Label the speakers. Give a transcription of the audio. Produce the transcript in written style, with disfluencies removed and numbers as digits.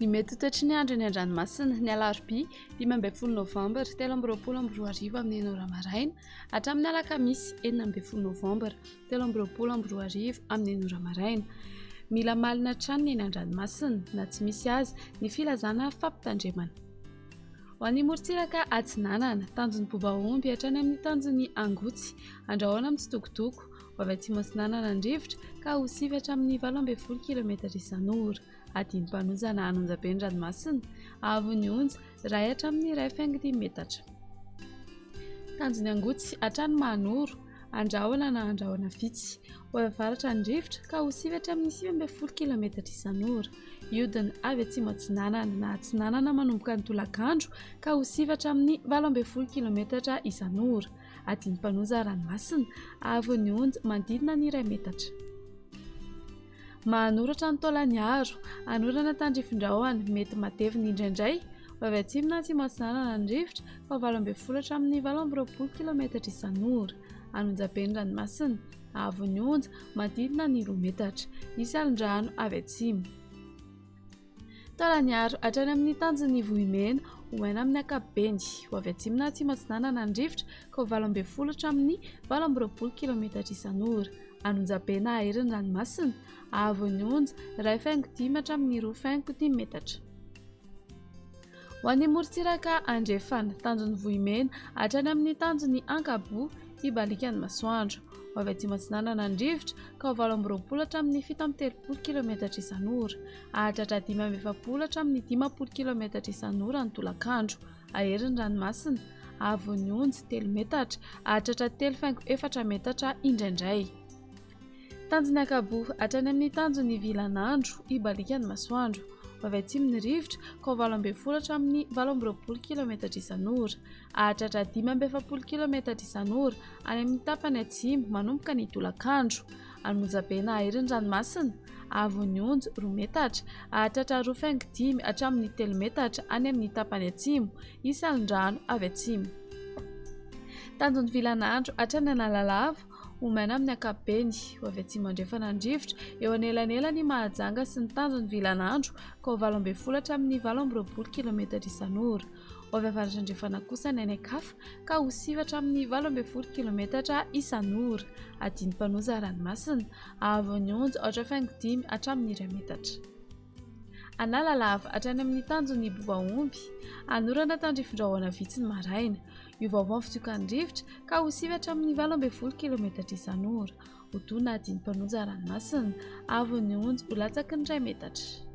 Speaker 1: Ny mety ho toetry ny andro eny an-dranomasina, ny alarobia 15 novambra 2023 amin'ny enina ora maraina hatramin'ny alakamisy 16 novambra 2023 amin'ny enina ora maraina. Mila malina hatrany ny eny an-dranomasina na tsy misy aza ny filazana fampitandremana. Ho an'ny morontsiraka atsinanana, tanjon'ny Bobaomby hatrany amin'ny tanjon'ny Angotsy, andrahona mitsitokotoko, ho avy atsimo atsinanana ny rivotra ka ho sivy hatramin'ny 18 kilometatra isan'ora. Adim-panonjana an'Onjabe ny ranomasina, haavon'ny onja iray hatramin'ny 1,5 metatra. Tanjon'ny Angotsy hatrany Mahanoro, andrahona na andrahona vitsy. Ho avy avaratra ny rivotra ka ho sivy hatramin'ny 19 kilometatra isan'ora. Hiodina avy atsimo atsinanana na atsinanana manomboka ny tolakandro ka ho sivy hatramin'ny 18 kilometatra isan'ora. Adim-panonja ranomasina, haavon'ny onja manodidina ny iray metatra. Mahanoratra ny taolany aro, anorana tandrifin-drahona, mety matevina indraindray, ho avy atsimo na atsimo atsinanana ny rivotra, fa 18 hatramin'ny 28 kilometatra isan'ora. An'Onjabe ny ranomasina, haavon'ny onja, manodidina ny roa metatra. Hisy alon-drano avy atsimo. Taolany aro hatrany amin'ny tanjon'ny Vohimena, ho maina amin'ny ankapobeny. Ho avy atsimo na atsimo atsinanana ny rivotra, ka ho 18 hatramin'ny 28 kilometatra isan'ora. An'Onjabe na hahery ny ranomasina, haavon'ny onja, 1,5 hatramin'ny 2,5 metatra. Ho an'ny morontsiraka andrefana, tanjon'ny Vohimena hatrany amin'ny tanjon'ny Ankaboa, hibaliaka ny masoandro. Ho avy atsimo atsinanana ny rivotra, ka ho 28 hatramin'ny 37 kilometatra isan'ora. Hahatratra 45 hatramin'ny 50 kilometatra isan'ora ny tolakandro. Hahery ny ranomasina, haavon'ny onja, 3 metatra, hahatratra 3,4 metatra indraindray. Tanjon'ny Ankaboa hatrany amin'ny tanjon'ny Vilanandro, hibaliaka ny masoandro. Ho avy atsimo ny rivotra, ka ho 18 hatramin'ny 28 kilometatra isan'ora. Hahatratra 45 kilometatra isan'ora any amin'ny tapany atsimo manomboka ny tolakandro. An'Onjabe na hahery ny ranomasina, haavon'ny onja, 2 metatra, hahatratra 2,5 hatramin'ny 3 metatra any amin'ny tapany atsimo. Hisy alin-drano avy atsimo. Tanjon'ny Vilanandro hatrany Analalava, Ho maina amin'ny ankapobeny, ho avy atsimo andrefana ny rivotra, eo anelanelan' i Mahajanga sy ny tanjon'ny Vilanandro, ka ho 18 hatramin'ny 28 kilometatra isan'ora. Ho avy avaratra andrefana kosa ny any an-kafa, ka ho sivy hatramin'ny 18 kilometatra isan'ora. Adin'ny-mpanoza ranomasina, haavon'ny onja aotra faingo dimy hatramin'ny iray metatra. Analalava hatrany amin'ny tanjon'ny Bobaomby, hanorana tandrifin-drahona vitsy ny maraina. Hiovaova ny fitsokan'ny rivotra ka ho sivy hatramin'ny 18 kilometatra isan'ora. Ho toa na adin'ny mpanonja ranomasina, haavon'ny onja ho latsaky ny iray metatra.